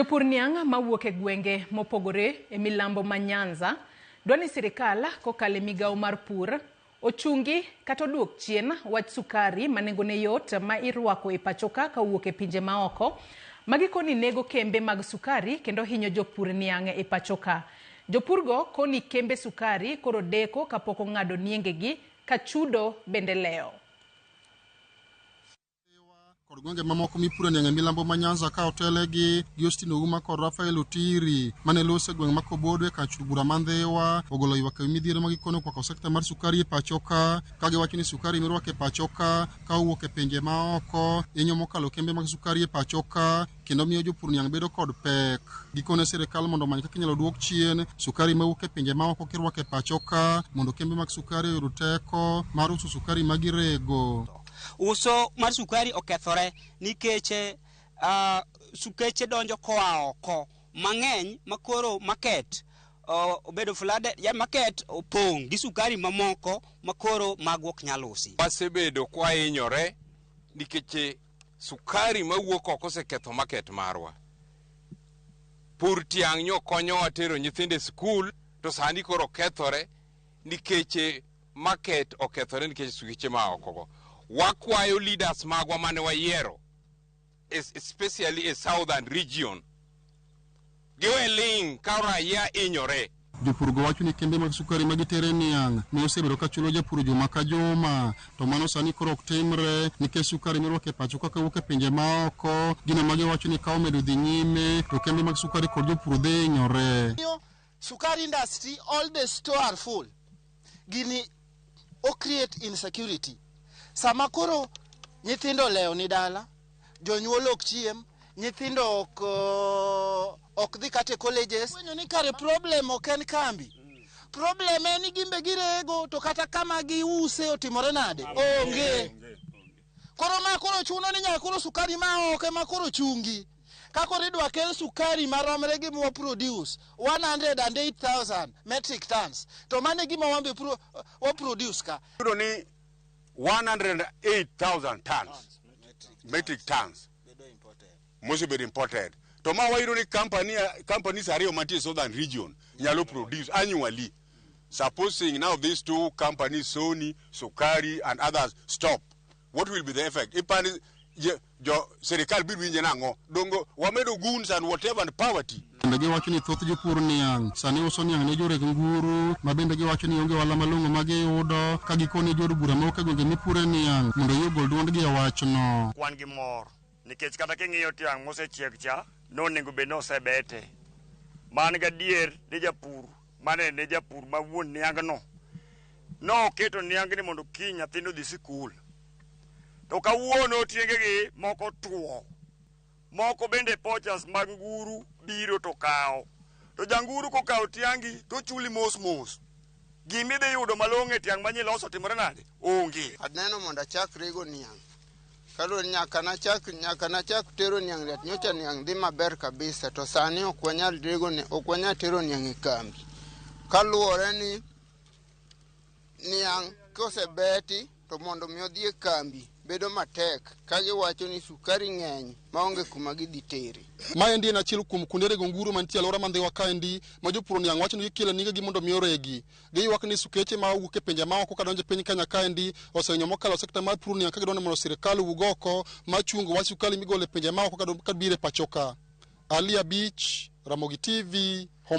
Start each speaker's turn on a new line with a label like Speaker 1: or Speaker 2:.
Speaker 1: Jopur niang' mawuok e gwenge mopogore e milambo ma Nyanza dwa ni sirikal kokalo e migawo mar pur ochungi kata oduok chien wach sukari ma nengone yot ma irwako e pachoka kowuok e pinje maoko. Magi koni nego kembe mag sukari kendo hinyo jopur niang' e pachoka. Jopurgo koni kembe sukari koro deko kapok ong'ado niengegi ka chudo bende lewo.
Speaker 2: Kod gwenge mamoko mipuro niang' e milambo ma Nyanza ka otelegi gi Austin Ouma kod Rafael Otiri mane loso e gweng' ma Kobodo e kar bura ma Ndhiwa ogolo ywak ewi midhiero ma gikone okwako sekta mar sukari e pacho ka ka giwacho ni sukari mirwako e pacho ka ka owuok e pinje ma oko hinyo mokalo kembe mag sukari e pacho ka kendo miyo jopur niang' bedo kod pek. Gikone sirikal mondo omany kaka inyalo duok chien sukari mawuok e pinje ma oko kirwako e pacho ka mondo kembe mag sukari oyud teko mar uso sukari ma girego.
Speaker 3: Uso mar sukari okethore nikech sukeche donjo koa oko mang'eny makoro market obedo flooded, ya market opong' gi sukari mamoko makoro magwa ok nyal usi.
Speaker 4: Wasebedo kwahinyore nikech sukari mawuok oko oseketho market marwa. Pur tiang' nyo konyowa tero nyithindo e skul to sani koro kethore nikech market okethore nikech sukeche ma oko go. Wakwayo leaders magwa mane wayiero especially e southern region giwe ling' ka raia hinyore.
Speaker 2: Jopurgo wacho ni kembe mag sukari ma gitere niang' ne osebedo ka chulo japur juma ka juma to mano sani koro ok timre nikech sukari mirwako e pacho kaka wuok e pinje ma oko gino ma giwacho ni ka omedo dhi nyime to kembe mag sukari kod jopur dhi hinyore.
Speaker 5: Sukari industry, all the store are full. Gini o create insecurity. Sama koro nyithindo olewo ni dala, jonyuol ok chiem, nyithindo ok dhi kata e colleges. Fwenyo ni kare problem ok en kambi. Problem en ni gimbe girego to kata kama giuse otimore nade? Onge. Koro ma koro chuno ni nyaka koro sukari ma oko ema koro chungi. Ka koro idwa kel sukari maromre gi mwa produce 108,000 metric tons to mano e gima wan be wa produce ka.
Speaker 6: Yudo ni 108,000 tons metric tons mosebedo imported to ma wayudo ni companies ariyo mantie southern region nyalo produce annually. Supposing now these two companies, Sony Sukari and others, stop, what will be the effect? Ipani jo sirikal biro winje nang'o dongo wamedo goons and whatever and poverty.
Speaker 2: Bende giwacho ni thoth jopur niang' sani uso niang' ne joreg nguru ma bende giwacho ni onge ohala malong'o ma giyudo ka gikone jood bura mawuok e gwenge mipure niang' mondo oyie ogol duondgi e wachno.
Speaker 7: Wan gi mor nikech kata king'iyo tiang' mosechiek cha nonego bed ni osebete. Man gadier ni japur mane ne japur ma wuon niang'no noketo niang'ni mondo kiny nyathino odhi sikul. To kawuono tiengegi moko tuo. Moko bende poachers mag nguru biro to kawo. To janguru kokawo tiangi to chuli mos mos. Gima idhi yudo malong'o e tiang' manyiloso timore nade? Onge.
Speaker 8: Aneno mondo achak rego niang'. Kaluwore ni nyaka nachak tero niang' liet nyocha niang' dhi maber kabisa to sani ok wanyal rego ni ok wanyal tero niang' e kambi. Kaluwore ni niang' kosebeti to mondo mi odhi e kambi bedo matek ka giwacho ni sukari ng'eny maonge kuma gidhi tere.
Speaker 2: Maendi en achiel kuom kuonde rego nguru mantie e alwora ma Ndhiwa kaendi ma jopur niang' wacho ni gikelo ningegi mondo mi oregi. Giywak ni sukeche ma owuok e pinje maoko kadonjo e piny Kenya kaendi osehinyo mokalo sekta mar pur niang' ka gidwaro ni mondo sirikal owuog oko mar chungo wach sukari migolo e pinje maoko kabiro e pacho ka. Ali Abich, Ramogi TV, Homa.